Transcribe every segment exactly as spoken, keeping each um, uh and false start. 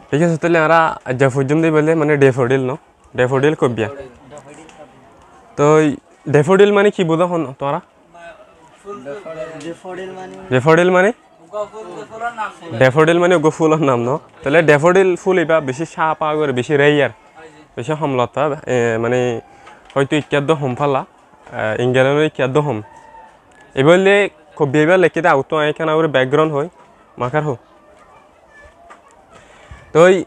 Thík asé, tóile añára aijja foijjum de íba óilde mane daffodil no, daffodil kobbiya. Toi daffodil mane ki buzó hon tuáñra? Daffodil mane? Daffodil mane uggwá fulor nam no. Tóile daffodil ful íba beci cáfa gorí, beci rare, beci hom lot fa, e, mane hoito ikká eddo hom falla, e, England or ikká eddo hom. Íba óilde kobbiya íba leikké de, agottú añí ekkán agorí background hoi, makar hó. Toi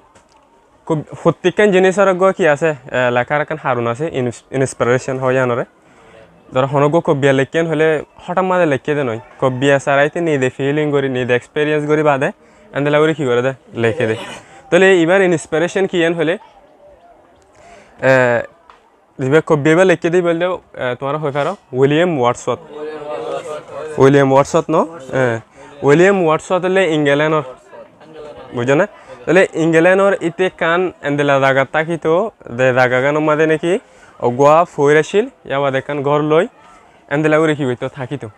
Kub-, fottíkkán jinísor uggúa ki asé, e, lekár ekkán harun asé, ins-, inspiration hoó yíanoré. Dóro, honó uggúa kobbiya leikké hoilé hótat mazé leikké dé noó. Kobbiya saraité nize feeling gorí, nize experience gorí baade, endilla gorí ki goré dé, leikké dé. Tóile ibár inspiration ki yían hoilé, e, Zibá kobbiya íba leikké dé íba óilde, e, tuáñra hoi faró, William Wordsworth. William Wordsworth no? E, William Wordsworth óilde England or. Buijjó né? Tóile England or íte ekkán endilla zagat tákito, ze zagagánor mazé naki uggúa foóir accíl, yar baade ekkán gór loi, endilla gorí ki goittó, tákito.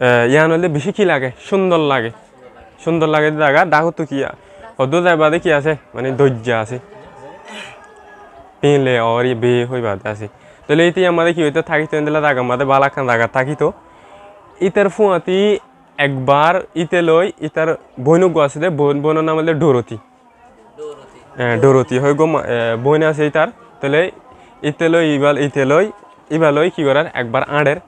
E, yían óilde beci ki lage? Cúndor lage. Cúndor lage de zaga, dhákottú ki a-, hoddúr zai baade ki asé? Mane doijja asé. Píle or bee hoi baade asé. Tóile íte yar mazé ki óito, tákito, endilla zagar mazé bála ekkán zagat tákito. Ítar fúañti ekbar íte loi, ítar boin uggúa asé dé, boin, boinor nam óilde Dorothy. E, Dorothy hoi uggúa ma-, e, boin asé ítar. Tóile íte loi, íba, íte loi, íba loi ki gorér? Ekbar áñçer.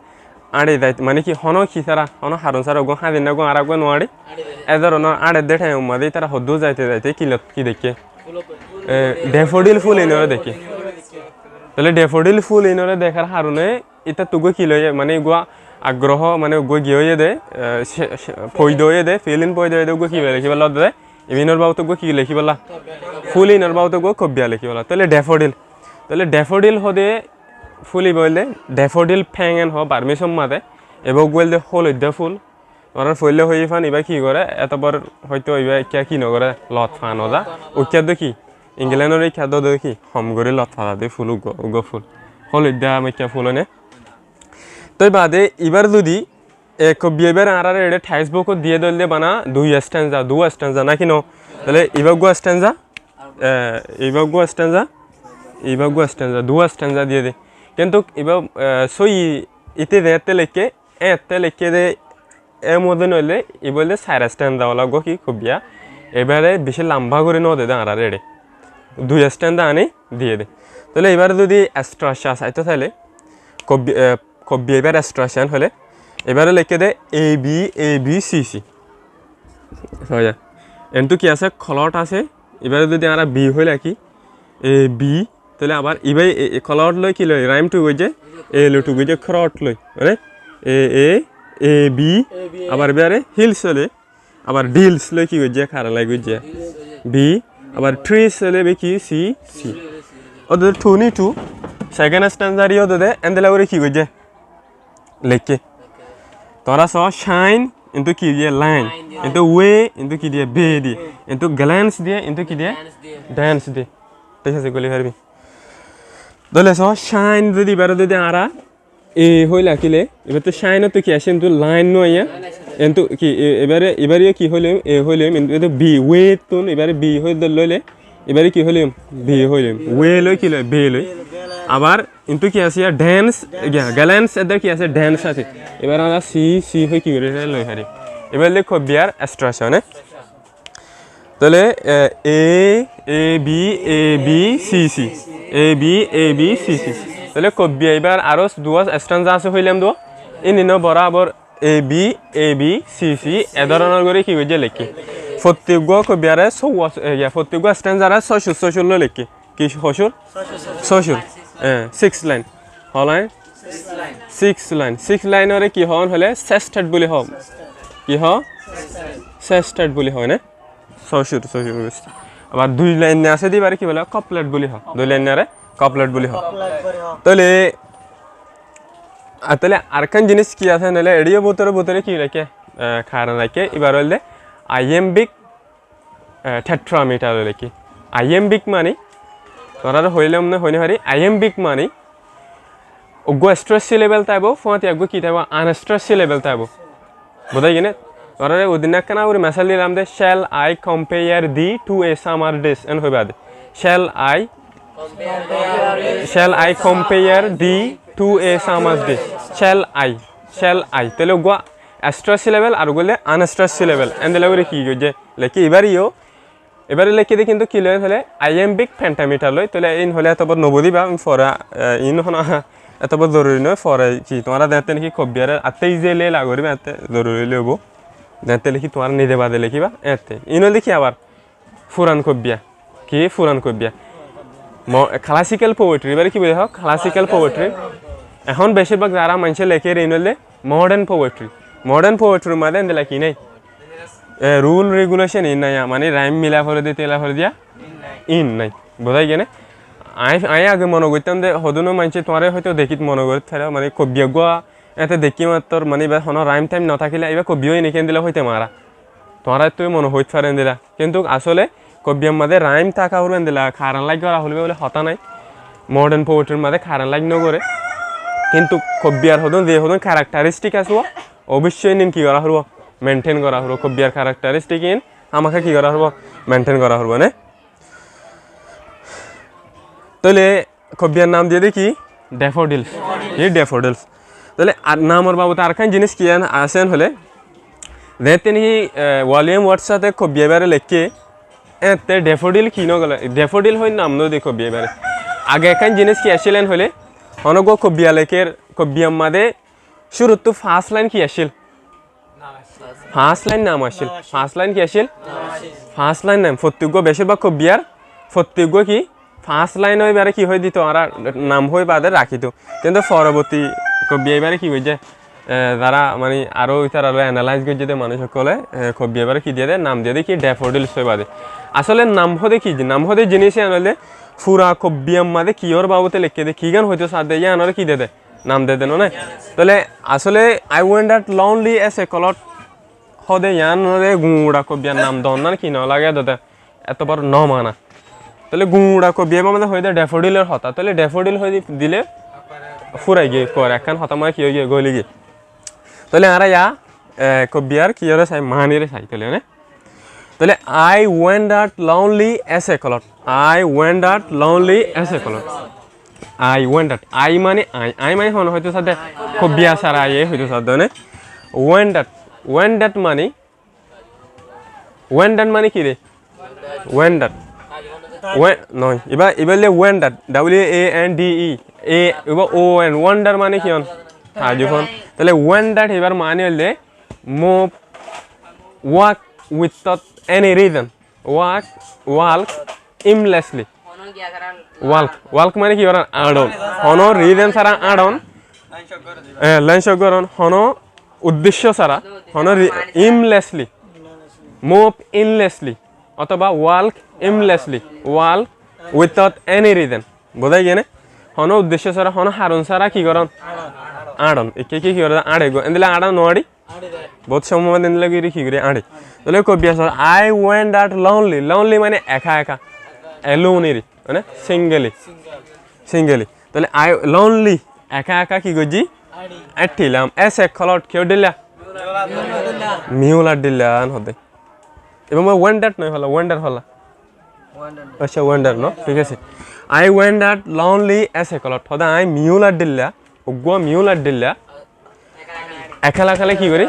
Áñçi zait, mane ki, honó ki sára, honó harun sára uggúa háñdinna uggúa añára uggúa no áñçi. E dóronor áñçer dé thaim or mazé ítara hoddúr zaite zaite ki lot-, ki deikké? E, daffodil ful inoré deikké. Tóile daffodil ful inoré dekár harune ítattú uggúa ki loiyé, mane uggúa agroho, mane uggúa ki óiye dé, e, se-, se-, foida óiye dé, feeling foida óiye dé, uggúa ki lekíbolla dé, ibinor babote uggúa ki lekíbolla? Ful inor babote uggúa kobbiya lekíbolla. Tóile daffodil. Tóile daffodil hoó dé ful íba óilde, daffodil féng en hoó Burmese or mazé, íba uggúa óilde holoidda ful. Tuáñra foóila hoiyí fán, íba ki goré, etó bor hoito íba ekká ki no goré, lot fa no za. Uikká dé ki, England or uikká dé ki, hom gorí lot fa za dé ful uggúa, uggúa ful. Holoidda mekká ful óine. Toi baade íbar zudi, e, kobbiya íbar añárar eçé textbook ot diyé dé óilde bana dui stanza, dui stanza naki no? Tóile íba uggúa stanza, e, íba uggúa stanza, íba uggúa stanza, dui stanza diyé dé. Kintu íba, e, sóiyi íte zeéñtte leikké, éñtte leikké dé, e mozin óile, íba óilde sair stanza wala uggúa ki kobbiya. Íbare beci lamba gorí no de dé añárar eçé. Dui stanza aní diyé dé. Tóile íbar zudi structure saito sailé, kobbi-, e, kobbiya íbar structure hoilé, íbare leikké dé A B, A B, C C. Hoiya. Entú ki asé? Cloud asé. Íbare zudi añára B hoi lekí, A B, tóile abar íba e, e, cloud loi ki loi? Rhyme tu goijjé, A loi tu goijjé, crowd loi. Mane, A, A, A B, abar íbare hills óile, abar deals loi ki goijjé, kara lai goijjé. B, abar trees óile be ki, C, C. Ódde tuni tu, second stanza ri ódde endilla gorí ki goijjé? Leikké. Tuáñra só, shine, entú ki diyé? Line. Line diyé. Entú way, entú ki diyé? Be diyé. Entú glance diyé, entú ki diyé? Dance diyé. Dance diyé. Thík asé, goli faribí. Tóile só, shine zudi íbare zudi añára A hoi lekíle, íbar to shine ottu ki asé, entú line no aiyá. Entú ki, e, íbare, íbare ki hoilé, A hoilé, entú B, way tun, íbare B hoi dóri loile, íbare ki hoilé, B hoilé. Way loi ki loi, B loi. Abar entú ki asé, dance, ya, glance, edde ki asé, dance asé. Íbare añára C, C hoi ki gorí loi fari. Íba óilde kobbiyar structure, ne? Tóile, e, A, A, B, A, B, C, C. A, B, A, B, C, C. Tóile kobbiya íbar aró duwa stanza asé hoilam dé. Ín no borabor A, B, A, B, C, C. E dóronor gorí ki goijjé leikké. Fottí uggúa kobbiyare só, e, ya, fottí uggúa stanzare só cúr, só cúr loi leikké. Ki hoó cúr? Só cúr. E, six line. Hó line? Six line. Six line. Six line ore ki hoó hoilé sestet buli hoó. Ki hoó? Sestet buli hoó, ne? Só cúr, só cúr goijjé. Abar dui line asé dé íbare ki bole? Couplet buli hoó. Dui line ore couplet buli hoó. Couplet buli hoó. Tóile, a, tóile arekkán jinis ki asé hoilé, eçé bútore bútore ki leikké? E, karon leikké, íbare hoilde iambic e, tetrameter lekí. Iambic mani, tuáñrare hoilám né hoi no fari, iambic mani, uggúa stress syllable táibo, fúañti uggúa ki táibo, unstress syllable táibo. Buzá giyé né? Tuáñrare uddin ekkán agori mesal dilam de, "Shall I compare thee to a summer days?" En hoiba de. "Shall I, shall I compare thee to a summer days?" Shall I, shall I. Tóile uggúa stress syllable ar uggúa unstress syllable. Endilla gori ki goijje? Leki ibare yo, ibare leki de kintu ki loi hoile iambic pentameter loi. Tóile in hoile etobor no buziba, fore, eh, in hono etobor zoruri noi, fore ki tuáñra zette niki kobbiyare atte ijele lagoriba, atte zoruri loibo. Zette leki tuáñra nize bade lekiba, ette. In hoile ki abar? Furan kobbiya. Ki? Furan kobbiya. Mo-, classical poetry, ibare ki buli hoó? Classical poetry. Ehón beshir bák zara maincé leker in óilde modern poetry. Modern poetry r maze endilla ki nai? E, rule regulation in nai, mani rhyme mila fore diya, tila fore diya in nai. Buzá giyé né? Añí, añí age mone goittam de, hodún maincé tuáñre hoito dekít mone gorit fare, mani kobbiya gua, ete dekí mattor, mani iba hono rhyme time no tákile, iba kobbiya óiye né ki endilla hoite mara. Tuáñra tui mone hoit fare endilla. Kintu asole kobbiyar maze rhyme táka foribo endilla, karan laik gora foribo buli hotá nai. Modern poetry r maze karan laik no gore. Kintu kobbiyar hodún, ze hodún characteristic asé, oboicco in ki gora foribo? Maintain gora foribo. Kobbiyar characteristic in hámaka ki gora foribo? Maintain gora foribo, né? Tóile kobbiyar nam diye de ki? Daffodils. Ki? Daffodils. Tóile ar namor babute arekkán jinis ki en asé en hoile, zette niki, e, William Wordsworth e kobbiya ibare lekké, ette daffodil ki no gole, daffodil hoi nam no de kobbiya ibare. Age ekkán jinis ki accíl en hoile, hono uggúa kobbiya leker, kobbiyar maze cúruttu first line ki accíl? First line nam accíl. First line ki accíl? First line nam. Fottí uggúa, beshir bák kobbiyar fottí uggúa ki? First line oi ibare ki hoi dito, añára nam hoi bade rakito. Kintu foroborti kobbiya ibare ki goijje? E, zara mani aró itará loi analyze goijje de manúic ókkole, e, kobbiya ibare ki diye de? Nam diye de ki? Daffodils hoi bade. Asole nam hode ki ji-, nam hode jinis iyan óilde fura kobbiyar maze kiyór babute lekké de, ki gán hoito sá de, iyanore ki diye de? Nam de de no né? Tóile asole I wandered lonely as a cloud hode iyanore guñguña kobbiyar nam don na ki no lage dode? Eto boro no mana. Tóile guñguña kobbiya iba maze hoi de daffodil or hotá. Tóile daffodil hoi di-, dile furai giyé, fore ekkán hotá maze ki hoi giyé, goli giyé. Tóile añára ya, e, kobbiyar kiyóre sai, manire sai, tóile né? Tóile, I wandered lonely as a cloud. I wandered lonely as a cloud. I wandered. I mani añí. Añí mani hone hoito sá de? Kobbiya sára añí hoito sá de, né? Wandered. Wandered mani, wandered mani ki re? Wandered. Wa-, no, iba, iba óilde wandered. W A N D E. E, iba O N. Wander mani ki on? Taajjub on. Tóile wandered ibar mani óilde move, walk without any reason. Walk, walk aimlessly. Walk, walk mane ki goron? Añçon. Hono reason sára añçon. E, line cók goron, hono uddecco sára, hono re-, aimlessly. Move aimlessly. Otoba walk aimlessly. Walk without any reason. Buzá giyé né? Hono uddecco sára, hono haron sára ki goron? Añçon. Ikke ki, ki goron? Añçe goi. Endilla añça no añçi? Bout somoi endilla gori ki gori añçi. Tóile kobbiya sór, I wandered lonely. Lonely mane eka eka. Alone iri. Mane singly. Singly. Tóile I lonely. Eka eka ki goijjí? Añçilam. As a cloud. Kiyór dhilla? Miyular dhilla an hode. Iba mane wandered noi holla, wander holla. Accá, wander no? Thík asé. I wandered lonely as a cloud. Hode añí miyular dhilla, uggúa miyular dhilla, ekala ekala ki gorí?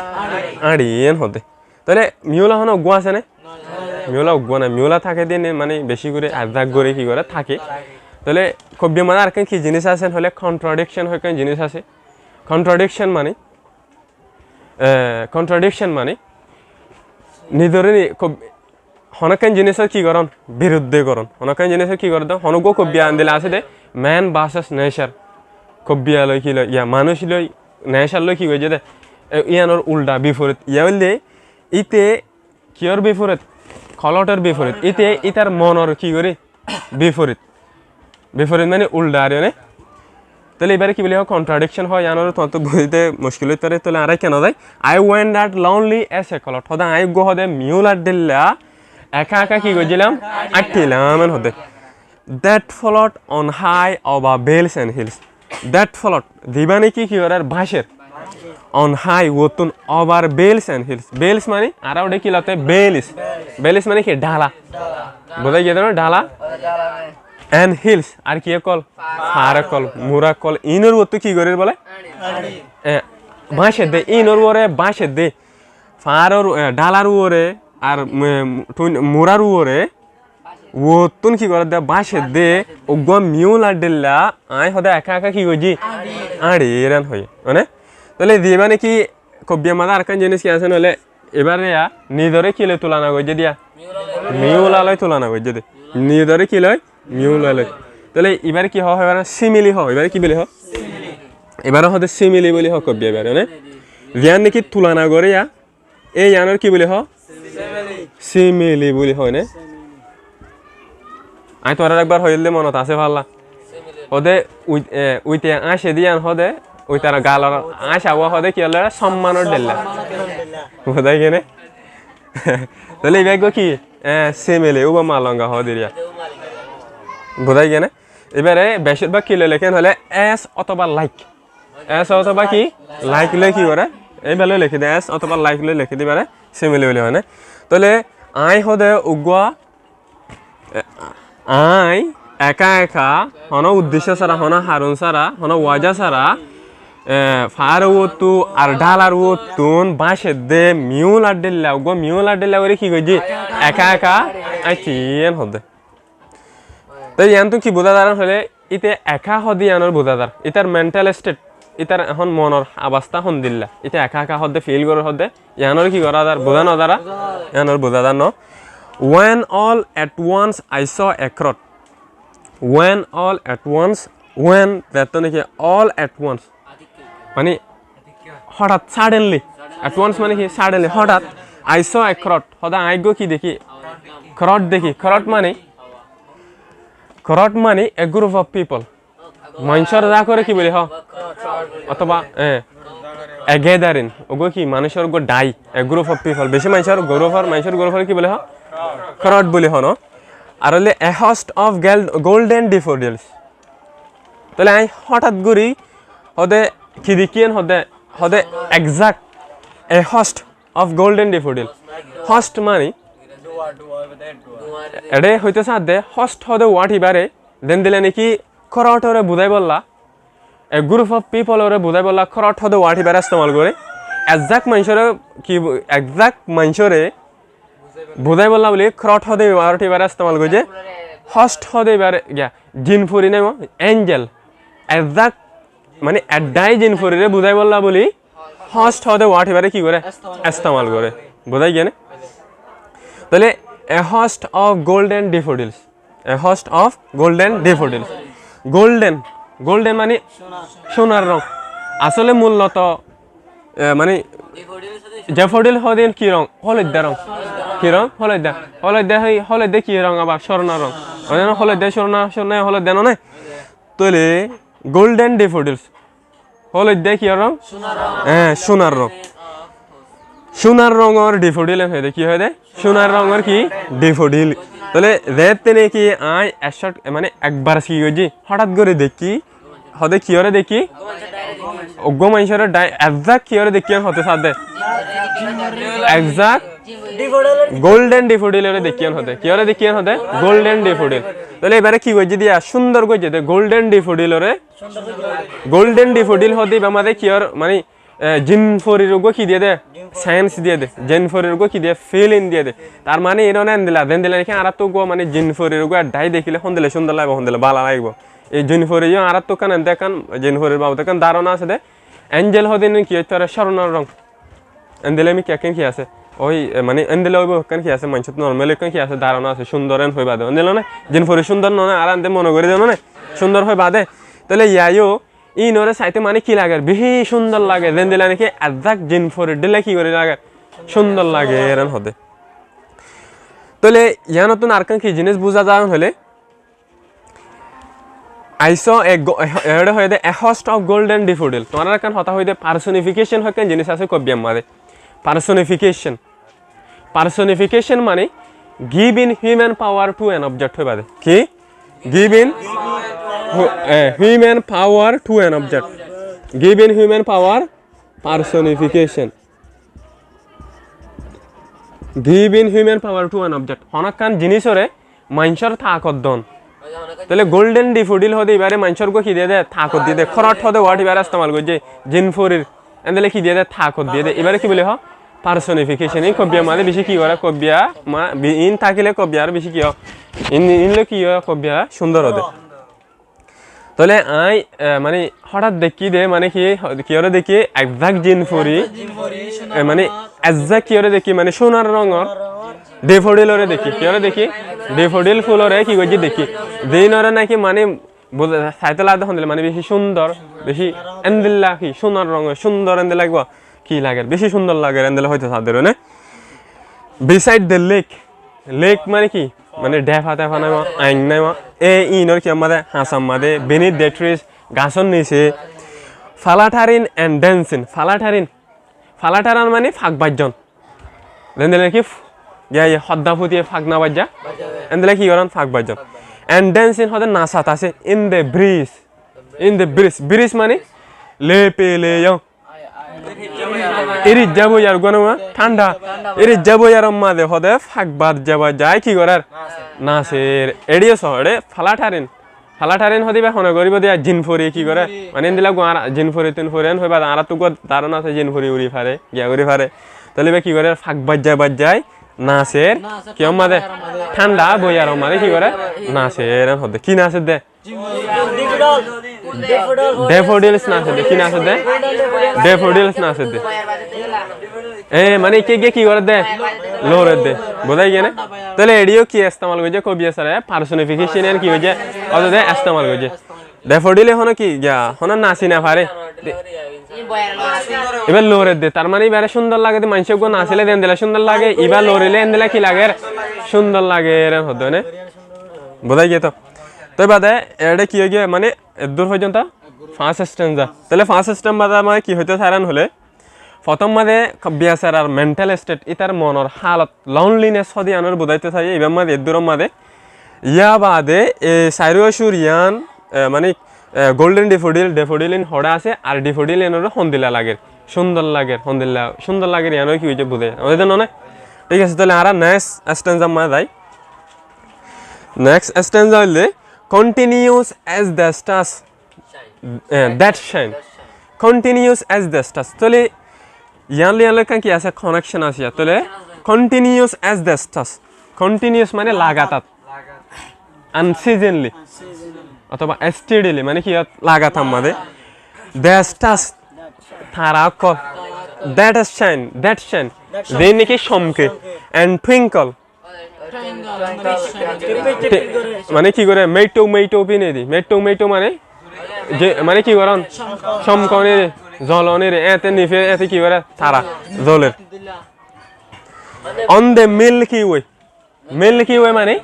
Añçi, en hode. Tóile miyula hono uggúa asé né? Miyula uggúa nai. Miyula táke de ne, mane beci gorí, azzak gorí ki goré, táke. Tóile kobbiyar maze arekkán ki jinis asé hoilé contradiction hoi ekkán jinis asé. Contradiction mane, e, contradiction mane nizoré ni-, kob-, hono ekkán jinisor ki goron? Birudde goron. Hono ekkán jinisor ki goron? Hono uggúa kobbiya endilla asé de, man versus nature. Kobbiya loi ki loi, ya, manúic loi, nature loi ki goijjé de, e, iyanor ulda, biforit. Iya óilde, íte kiyór biforit? Cloud or biforit. Íte ítar monor ki gorí? Biforit. Biforit mane ulda ar, né? Tóile ibare ki buli hoó? Contradiction hoó. Iyanore tuáñttu buzíte muckil óit fare. Tóile añára kene zai? I wandered lonely as a cloud. Hode añí uggúa hode miyular dhilla eka eka ki goijjílam? Añçilam, en hode. That float on high over vales and hills. That float, ziba niki ki gorér? Bácer. On high, uottún, over valleys and hills. Valleys mani, añára uçé ki late? Valleys. Valleys mani ki? Dhála. Buzá giyé dé no? Dhála. And hills, ar ki ókkol? Faár ókkol, mura ókkol. Inor uottú ki gorér bóle? E, báñcer dé, inor uore báñcer dé. Faáror, e, dhálar uore, ar, e, tún, murar uore, uottún ki gorér dé? Báñcer dé, uggúa miúlar dhílla, aññí hodé eká eká ki goijjí? Añçir en hoiyé. Mane? Tóile zibá niki kobbiyar mazé arekkán jinis ki asé noóile, ibáre ya nizoré ki loi tulana goijjé dé ya? Miúla loi tulana goijjé dé. Nizoré ki loi? Miúla loi. Tóile ibáre ki hoó? Ibáre simile hoó. Ibáre ki buli hoó? Ibáre hoó dé simile buli hoó kobbiya ibáre, mane? Ziyán niki tulana goré ya, e yiánor ki buli hoó? Simile buli hoó né? Aññí tuáñrare ekbar hoiyíl dé, monot asé falla. Hoó dé ui-, e, uite añcé dé yián hoó dé, uitar galor añcá uwá hoó dé ki ólla? Sommanor dhílla. Buzá giyé né? Tóile ibá eggúa ki? E, simile, ubama longa hoó dé iriya. Buzá giyé né? Ibáre becir bák ki loi leké hoilé as otóba like. As otóba ki? Like loi ki goré? Ibá loi lekí dé, as otóba like loi lekí dé ibáre simile buli hoó né? Tóile aññí hoó dé uggúa, e, aññí eká eká, honó uddecco sára, honó haron sára, honó waja sára, e, faár uottú ar dhálar uottún báñcer dé miúlar dhílla, uggúa miúlar dhílla gorí ki goijjí? Eká eká aiccé en hoó dé. Te yiánttú ki buzá zar hoilé, íte eká hoó dé yiánor buzá zar. Ítar mental state, ítar ehón monor abostá hondilla. Íte eká eká hoó dé, feel gorér hoó dé, yiánor ki gorá zar, buzá no zar, yiánor buzá zar no. When all at once I saw a crowd. When all at once, when, zettót niki all at once. Mani, hóthat, suddenly. At once mani ki? Suddenly, hóthat. I saw a crowd. Hóthat aññí eggúa ki dekí? Crowd dekí. Crowd mani, crowd mani a group of people. Maincór zakoré ki buli hoó? Otóba, e, a gathering. Uggúa ki? Maincór uggúa dhai. A group of people. Beci maincór, group or, maincór group oré ki buli hoó? Crowd buli hoó no? Ar óile a host of gal-, golden daffodils. Tóile aññí hóthat gorí hoó dé ki dekí en hoó dé, hoó dé exact, a host of golden daffodil. Host mani, eçé hoitó sá dé, host hoó dé word ibáre, zendilla niki crowd oré buzáibolla, a group of people oré buzáibolla crowd hoó dé word ibáre estemal goré. Exact maincóre ki bu-, exact maincóre buzáibolla buli crowd hoó dé word ibáre estemal goijjé. Host hoó dé ibáre, ya, jinfori nai, angel. Exact, mani, eddái jinforire buzáibolla buli host hoó dé word ibáre ki goré? Estemal goré. Buzá giyé né? Tóile a host of golden daffodils. A host of golden daffodils. Golden, golden mani cúnar rong. Asóle mulloto, e, mani, daffodil hoó dé ki rong? Holoidda rong. Ki rong? Holoidda. Holoidda hoi-, holoidda ki rong abar? Cúnar rong. Mani holoidda cúnar, cúnar holoidda no né? Tóile golden daffodils. Holoidda ki rong? Cúnar rong. E, cúnar rong. Cúnar rongor daffodil en hoó dé, ki hoó dé? Cúnar rongor ki? Daffodil. Tóile zeéñtte niki aññí ek cót, mani ekbar ki goijjí, hóthat gorí dekí, hoó dé ki oré dekí? Uggúa maincóre dhai, exact ki oré dekí en hoitó sá dé? Exact golden daffodil oré dekí en hoó dé. Ki oré dekí en hoó dé? Golden daffodil. Tóile ibáre ki goijjé dé ya? Cúndor goijjé dé golden daffodil oré. Golden daffodil hoó dé ibá mazé ki or, mani, e, jinforir uggúa ki diyé dé? Sense diyé dé. Jinforir uggúa ki diyé? Feeling diyé dé. Tar mani iín endilla, zendilla niki añáráttu uggúa mani jinforir uggúa dhai dekíle hondilla cúndor laibo, hondilla bála laibo. E jinfori yó añáráttu ekkán ende ekkán jinforir babute ekkán dárona asé dé. Angel hoó dé iín ki óito fare? Cúnar rong. Endilla mikká ekkán ki asé? Ói, e, mani endilla óibo ekkán ki asé? Maincóttu normal ekkán ki asé? Dárona asé, cúndor en hoi bade. Endilla no né? Jinfori cúndor no né? Añára ende mone gorí dé no né? Cúndor hoi bade. Tóile yá yó, iínoré saité mani ki lager? Beci cúndor lage. Zendilla niki exact jinforir dhílla ki gorí lager? Cúndor lager en hoó dé. Tóile yiánottún arekkán ki jinis buzá zar hoilé, I saw a go-, a, eçé hoiyé dé a host of golden daffodil. Tuáñrare ekkán hotá hoiyí dé, personification hoó ekkán jinis asé kobbiyar mazé. Personification. Personification mani giving human power to an object hoiba dé. Ki? Giving hu-, e, human power to an object. Giving human power Personification. Giving human power to an object. Honó ekkán jinísore maincór taakot don. Tóile golden daffodil hoóde ibáre maincór uggúa ki diyé dé, taakot diyé dé. Crowd hoóde word ibáre estemal goijjé, jinforir. Endilla ki diyé dé, taakot diyé dé. Ibáre ki buli hoó? Personification. Ín kobbiya mazé beci ki goré, kobbiya ma-, bi-, ín tákile kobbiya aró beci ki hoó? Ín, ín loi ki hoó, kobbiya cúndor hoó dé. Tóile añí, e, mane, hótat dekkí dé, mane ki, kiyóre dekkí, ekzak jinfori, e, mane, ekzak kiyóre dekkí, mane, cúnar rongor, daffodilore dekkí, kiyóre dekkí, daffodil fulore ki goijjí dekkí. Ziínoré náki, mane, buzá-, saite lagedé hondilla, mane, beci cúndor, beci endilla ki, cúnar rongor, cúndor endilla ki, ki lager, beci cúndor lager, endilla hoito saá dé, né? Beside the lake, lake mane ki? Mane dhefa tefa naima, ain naima. E inor ki amade, hasam made, beneath the trees, gasor nise. Fluttering and dancing, fluttering. Fluttering mane fak bajjon. Zendilla ki f-, ya, ya, hodda futiye fak no bajja. Endilla ki goron, fak bajjon. And dancing hode nasat ase. In the breeze. In the breeze. Breeze mane? Lepe leyo. Irijja boiyar gona ma thánda. Irijja boiyar mazé hode fak bajja bajja ki gorer? Naser. Eçiyo so, eçe fluttering. Fluttering hode ibá hone goribo de jinfori ki gore? Mane endilla guar jinfori tinfori en hoiba añára tu gor daro nase jinfori uri fare, giya uri fare. Tóile ibá ki gore? Fak bajja bajja naser. Ki mazé? Thánda boiyar mazé ki gore? Naser en hode. Ki naser de? Daffodils nasedde, ki nasedde? Daffodils nasedde. E, mane, ke, ke ki goredde? Loredde. Buzá giyé né? Tóile eçiyo ki estemal goijjé, kobiyasare personification en ki goijjé? Ótode estemal goijjé. Daffodil e hono ki, ya, hono nasi no fare. Ibá loredde, tar mane ibáre cúndor lagedde, maincé uggúa nasile de endilla cúndor lage, ibá lorile endilla ki lager? Cúndor lager, en hoddé né? Buzá giyé to? Toi bade, eçe ki ói giyé, mane, eddur foijjonto first stanza. Tóile first stanza mazé ki hoito sair hoilé, fottóm mazé besarar mental state, itar monor halot, loneliness hode iyanore buzaito saiyé, ibar mazé eddur mazé. Yar bade, e, sairó cúr iyan, e, mane, e, golden daffodil, daffodil in hoçé asé, ar daffodil inore hondilla lager, cúndor lager, hondilla, cúndor lager, iyanore ki hoiyé buzá. Ói de no né? Thík asé, tóile añára next stanza mazé zai. Next stanza óilde, continuous as the stars, e, that shine. Continuous as the stars. Tóile iyan loi iyan loi ki asé? Connection asé. Tóile continuous as the stars. Continuous mane lagatar. Unceasingly. Otóba steadily, mane ki lagatar mazé. The stars, tara ókkol. That shine, that shine. Ze niki cómke. And twinkle. Mane ki gore? Meitho, meitho fine di. Meitho, meitho mane? Je, mane ki goron? Cómkon ere, zolon ere, ete nife, ete ki gore? Tara, zoler. On the Milky Way. Milky Way mane?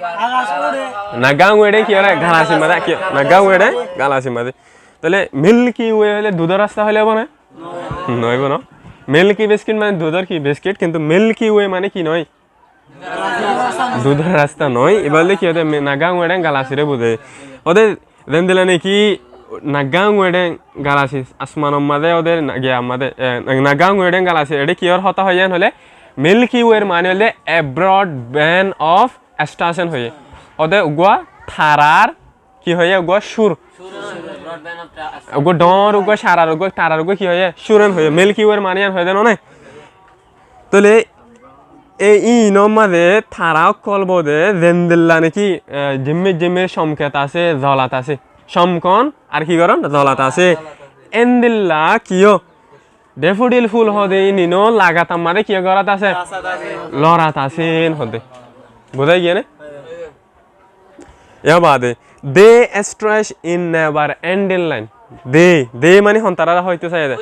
Nagga Weird ki gore? Galaxy mazé, ki? Nagga Weird, galaxy mazé. Tóile Milky Way óile dudor rasta óile óibo né? No óibo no. Milky Biscuit mane dudor ki? Biscuit, kintu Milky Way mane ki no? Dudor rasta no, ibá óilde ki óilde, Nagga Weird galaxy re buzé. Óde zendilla niki Nagga Weird galaxy asmanor mazé óde na-, giya mazé, e, Nagga Weird galaxy, eçe kiyór hotá hoiyé hoilé, Milky Way mane óilde a broad band of stars en hoiyé. Óde uggúa tarar ki hoiyé, uggúa cúr. Uggúa dhoóñr, uggúa carar, uggúa tarar, uggúa ki hoiyé, cúr en hoiyé. Milky Way mane iyan hoiyé de no né? Tóile e inor mazé tara ókkol bode zendilla niki, e, jimmir jimmir cómket asé, zolat asé. Cómkon ar ki goron? Zolat asé. Endilla kiyó? Daffodil ful hode inino lagatar mazé kiyó gorat asé? Lorat asé en hode. Buzá giyé né? Yar bade, they stretch in never ending line. They, they mane hon tarare hoito saiyé de?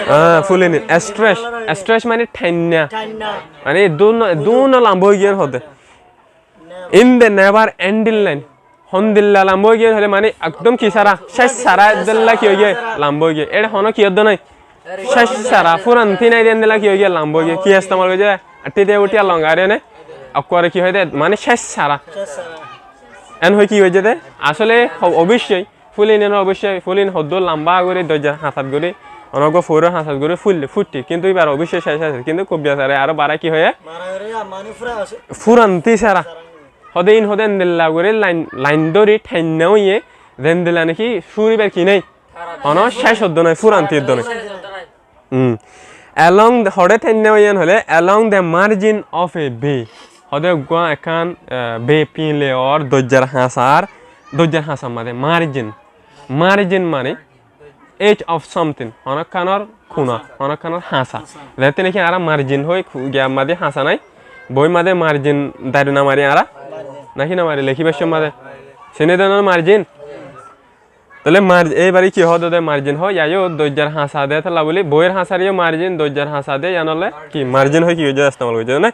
Ah, fulin. Stretch, stretch mane thainna. Mane duno, duno lamba ói giyé hode. In the never ending line. Hondilla lamba ói giyé hoilé mane ekdom ki sára, céc sára endilla ki ói giyé, lamba ói giyé. Eçe hono ki óddo nai? Céc sára, furanti nai de endilla ki ói giyé, lamba ói giyé. Ki estemal goijjé? Aththí de uthí ar longa re né? Ekkuare ki hoiyé de? Mane céc sára. En hoi ki hoiyé de? Asóle ho-, oboicói, fulin en oboicói, fulin hoddúr lamba gorí, doijja hañsat gorí, Honó uggúa foóiror hañsat gorí fúille, fúitte. Kintu íbar oboicco céc asé. Kintu kobbiya sáre aró barái ki hoiyé? Mara gorí, mani fura asé. Furantí sára. Fura. Hóde iín hóde endilla gorí lain, lain dóri thainna óiye, zendilla niki cúribar ki nái? Honó céc óddo nái, furantí óddo nái. Furantí óddo nái. Hmm. Along the, hoçé thainna óiye hoilé, along the margin of a bay. Hóde uggúa ekkán, eh, bay, piñle or, doijjar hañsar, doijjar hañsar mazé, margin. Margin mani edge of something, honókkanor kuna, honókkanor hañsa. Zeéñtte niki añára margin hoói, ku-, giyar mazé hañsa nái, boóir mazé margin dari no mari añára, naki no mari lekíbar cómot mazé. Sini de no margin? Tóile mar-, éibare ki hoó de margin hoó, yá yó doijjar hañsa de tálla bóli, boóir hañsaré yó margin, doijjar hañsa de, yían óile ki margin hoói ki goijjé, estemal goijjé né?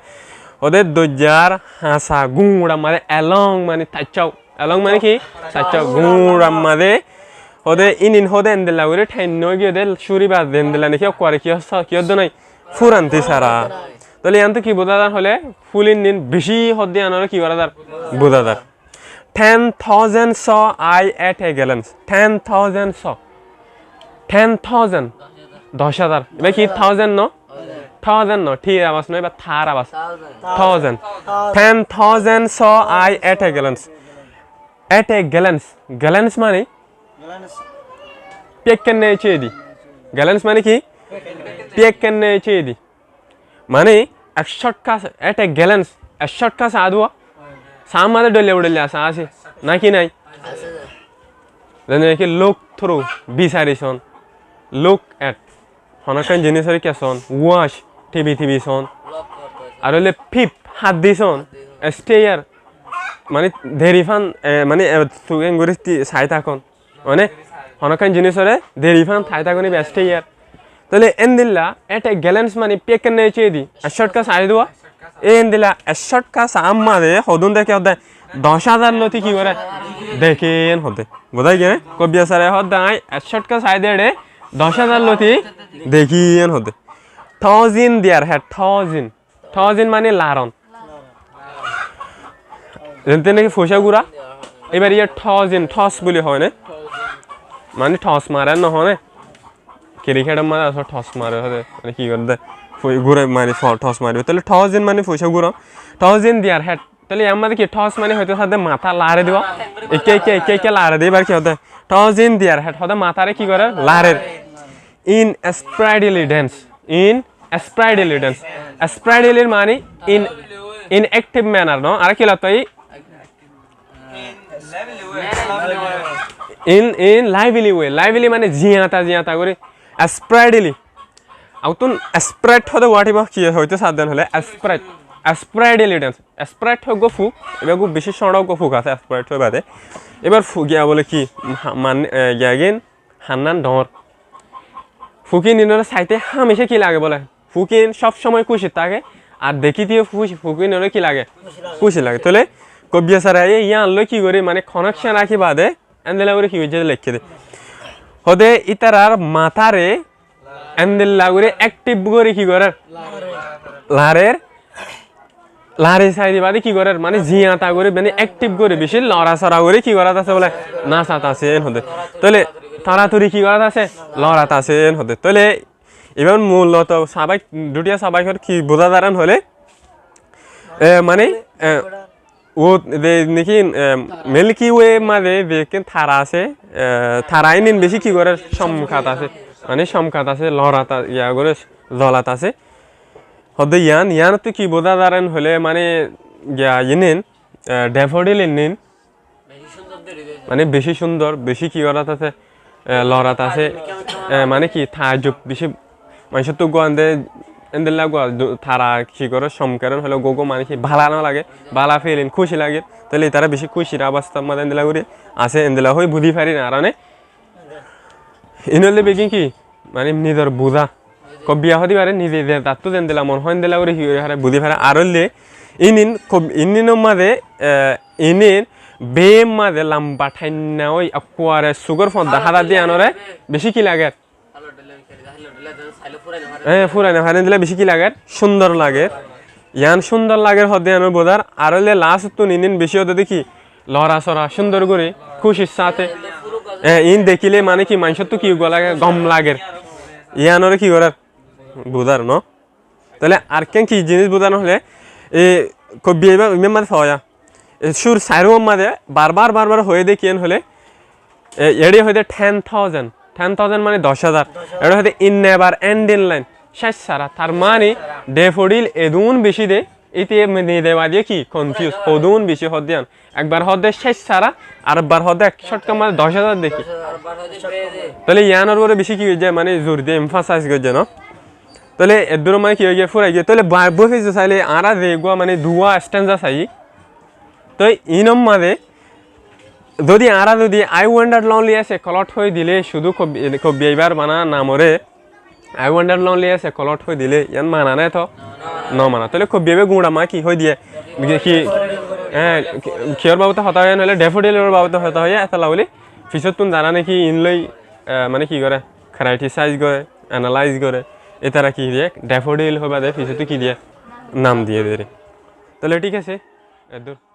Hóde doijjar hañsa guñçar mazé, along mani taiccá. Along mani ki? Taiccá guñçar mazé. Hóde iín iín hóde endilla gorí thainna ói giyé de cúribar zendilla niki ekkuare ki hoó, ki óddo nái? Furantí sára. Tóile yíantu ki buzá zar hoilé, fúl iín iín bicí hoó de yíanoré ki gorá zar? Buzá zar. Ten thousand saw I at a glance. Ten thousand saw. Ten thousand. Doc házar. Ibá ki thousand no? Thousand no. Thír abas no, ibá thar abas. Thousand. Thousand. Ten thousand saw I at a glance. At a glance. Glance mani? Glance. Píyakkán nái cédi. Glance mani ki? Píyakkán nái cédi. Mani, ek cótka, at a glance, ek cótka saá duwa. Saár mazé dhoilla dhoilla saá asé, náki nái? Asé. Zene ki look through, bisari soón, look at. Honókkan jinísoré ki soón, watch, tibi tibi soón. Ar óile peep, hát di soón, stare. Mani, deri fán, e, mani, e, tugen gori ti sai tákon. Mane, honókkan jinísoré deri fán sai tákon ibá stare. Tóile endilla, at a glance mani píyakkán nái cédi, ek cótka sai duwa. Endilla, ek cótka saár mazé hodún deke hoó de, doc házar loti ki goré? Deke yían hoó de. Buzá giyé né? Kobbiya sáre hoó de, añí ek cótka sai de, doc házar loti deki yían hoó de. Thoughts in their head, thoughts in. Thoughts in mani laron. Zente naki foicá gura. Ibare yá thoughts in, thoughts buli hoó né? Mani toss mare no hoó né? Cricket or mazé asé toss mare hoó de. Mani ki goré de? Fo-, gura mani fo-, toss mare. Tóile thoughts in mani foicá gura. Thoughts in their head. Tóile yar mazé ki thoughts mani hoitó sáde matá lare diba. Ikke, ikke, ikke, ikke lare diba ar ki hoó de? Thoughts in their head. Hoó de matáre ki gorer? Larer. In sprightly dance. In sprightly dance. Sprightly mani in, in active manner, no? Ar ki lotto i? In, in lively way. Lively mani ziyata, ziyata gori. Sprightly. Autun sprite hoó de watiba ki hoitó sáde hoilé sprite. Sprightly dance. Sprite hoó go fuk. Ibá go beci cóñço go fuk asé sprite hoó bade. Ibár fuk giya bole ki? Ha-, man, e, giya gin Hannán dhoóñr. Fukín inoré saité hámicá ki lage bóle? Fukín sób somoi kúci táke, ar dekíteó fukín inoré ki lage? Kúci lage. Tóile kobbiya sáre yían loi ki gorí, mane, connection rakí bade, endilla gorí ki goijjé de leikké de. Hóde ítarar matáre endilla gorí active gorí ki gorér? Larer. Lari sairi bade ki gorer? Mane ziyata gori, mane active gori, beci lorasora gori ki gorat asé bole? Nasat asé en hode. Tóile toratori ki gorat asé? Lorat asé en hode. Tóile iban muloto sabaik, dutiya sabaikor ki buza zar en hole, e, mane, e, o de niki, e, Milky Way maze de ki tara asé, e, tara inin beci ki gorer? Somkat asé. Mane somkat asé, lorat a-, iya gore, zolat asé. Hode yián, yiánottu ki buza zar en hole mane giya inin, e, daffodil inin, mane beci cúndor, beci ki gorat asé, e, lorat asé, e, mane ki taajjub, beci manúcottu gua ende, endilla gua du-, tara ki gore, somkat en hole gogó mane ki bála no lage, bála feeling, kúci lage, tóile itara beci kúcir obostar maze endilla gori asé, endilla hoi buzi fari na arane. Iín óilde beggín ki? Mane nizor buza. Kobbiya hodi fare nize ze zattú zendilla mon hoó endilla gori ki gori fare, buzi fare. Ar óilde iín iín kob-, iín iínor maze, e, iín iín bem maze lamba thainna ói ekkuare sugór fodda házar de yiánore beci ki lager? E, furai no fare endilla beci ki lager? Cúndor lager. Yián cúndor lager hode yiánor buzar. Ar óilde last ottún iín iín beci hode de ki? Lorasora, cúndor gori, kúcir sáte. E, iín dekíle mane ki manúcottu ki gua lage? Gom lager. Yíanoré ki gorér? Buzár, no? Tóile arekkán ki jinis buzár no óile, e, kobbiya ibá, ibár mazé sóiya. E, cúrur sairúar mazé barbar, barbar hoiyé dé kiyán óile, e, eçé hoiyé dé ten thousand. Ten thousand mani doc házar. Eçé hoiyé dé in never ending line. Céc sára. Tar mani dafodil edún bicí dé, íte nide baade ki confuse, hodún bicí hoó dé yían. Ekbar hoó dé céc sára, arekbar hoó dé ek cótkar mazé doc házar dé ki. Tóile yíanor uore bicí ki ói zagói, mani zor diyé, emphasize goijjé, no? Tóile eddur mazé ki ói giyé, fúrai giyé. Tóile ba-, bói faiccó sailé añára ze eggúa mani duwá stanza saiyí. Tói inor mazé zodi añára zodi I wandered lonely as a cloud hoói dilé, cúdu kobbi-, kobbiya ibár bana namoré I wandered lonely as a cloud hoói dilé, yían mana né to? No mana. Tóile kobbiya ibá guñça mazé ki hoói diyé? Ki, ki, e, ki, kiyór babote hotá hoiyé, yían óile dafodilor babote hotá hoiyé, étella buli fisóttun zará né ki iín loi, e, mani ki goré, criticize goré, analyze goré, ítara ki diyé, dafodil hoói baade fisóttu ki diyé, nam diyé dé. Tóile thík asé, eddur.